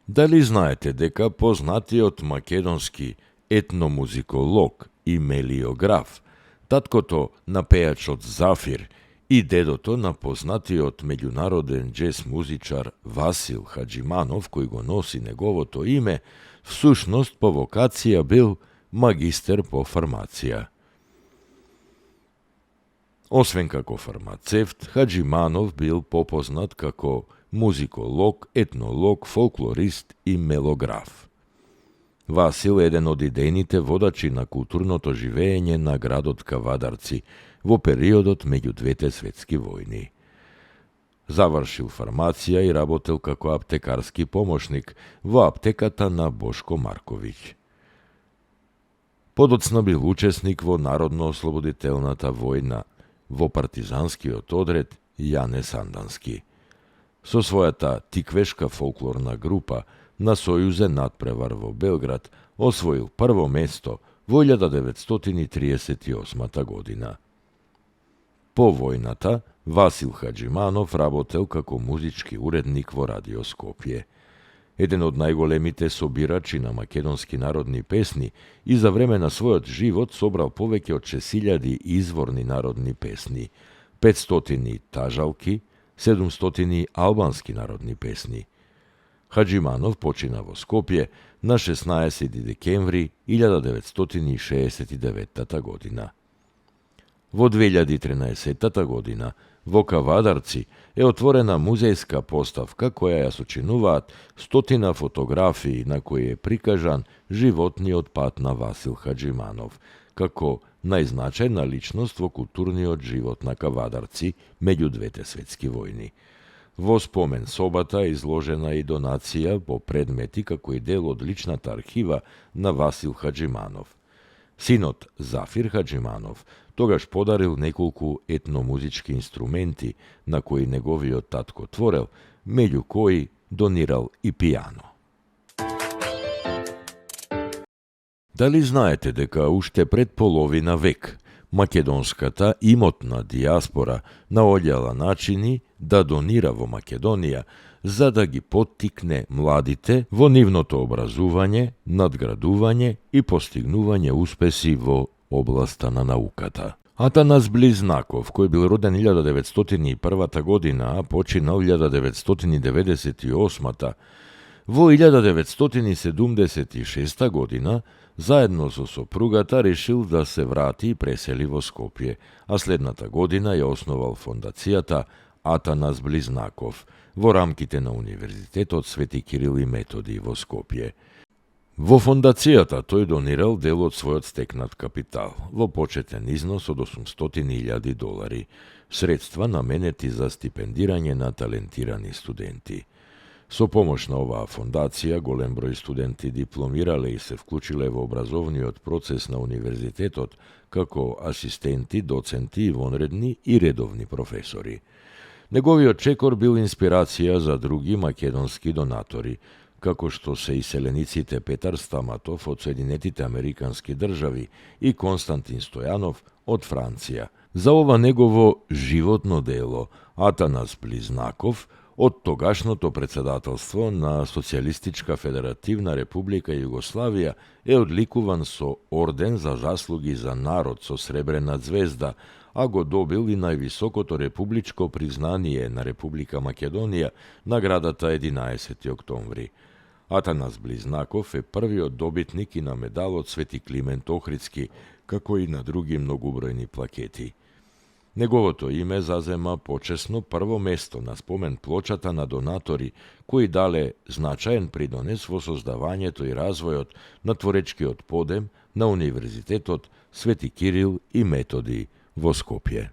Дали знаете дека познатиот македонски етномузиколог и мелиограф, таткото на пејачот Зафир и дедото на познатиот меѓународен џез музичар Васил Хаџиманов, кој го носи неговото име, всушност по вокација бил магистер по фармација. Освен како фармацевт, Хаџиманов бил попознат како музиколог, етнолог, фолклорист и мелограф. Васил е еден од идејните водачи на културното живење на градот Кавадарци во периодот меѓу двете светски војни. Завршил фармација и работел како аптекарски помошник во аптеката на Бошко Марковиќ. Подоцна бил учесник во Народно-ослободителната војна, во партизанскиот одред Јане Сандански. Со својата тиквешка фолклорна група на Сојузен надпревар во Белград освоил прво место во 1938 година. По војната, Васил Хаџиманов работел како музички уредник во Радио Скопје. Еден од најголемите собирачи на македонски народни песни и за време на својот живот собрал повеќе од 6000 изворни народни песни, 500 тажалки, 700 албански народни песни. Хаџиманов почина во Скопје на 16 декември 1969 година. Во 2013 година во Кавадарци е отворена музејска поставка која ја сочинуваат 100 фотографии на кои е прикажан животниот пат на Васил Хаџиманов, како најзначајна личност во културниот живот на Кавадарци меѓу двете светски војни. Во спомен собата е изложена и донација по предмети како и дел од личната архива на Васил Хаџиманов. Синот Зафир Хаџиманов тогаш подарил неколку етномузички инструменти на кои неговиот татко творел, меѓу кои донирал и пијано. Дали знаете дека уште пред половина век македонската имотна диаспора наоѓала начини да донира во Македонија за да ги поттикне младите во нивното образување, надградување и постигнување успеси во областа на науката. Атанас Близнаков, кој бил роден 1901 година, а починал 1998, во 1976 година, заедно со сопругата решил да се врати и пресели во Скопје, а следната година ја основал фондацијата Атанас Близнаков во рамките на Универзитетот Свети Кирил и Методи во Скопје. Во фондацијата тој донирал дел од својот стекнат капитал, во почетен износ од $800,000, средства наменети за стипендирање на талентирани студенти. Со помош на оваа фондација, голем број студенти дипломирале и се вклучиле во образовниот процес на универзитетот, како асистенти, доценти и вонредни и редовни професори. Неговиот чекор бил инспирација за други македонски донатори, како што се иселениците Петар Стаматов од Соединетите Американски држави и Константин Стојанов од Франција. За ова негово животно дело, Атанас Близнаков од тогашното председателство на Социјалистичка Федеративна Република Југославија е одликуван со орден за заслуги за народ со сребрена звезда, а го добил и највисокото републичко признание на Република Македонија, наградата 11 октомври. Атанас Близнаков е првиот добитник и на медалот Свети Климент Охридски, како и на други многубројни плакети. Неговото име зазема почесно прво место на спомен плочата на донатори кои дале значаен придонес во создавањето и развојот на творечкиот подем на Универзитетот Свети Кирил и Методи во Скопје.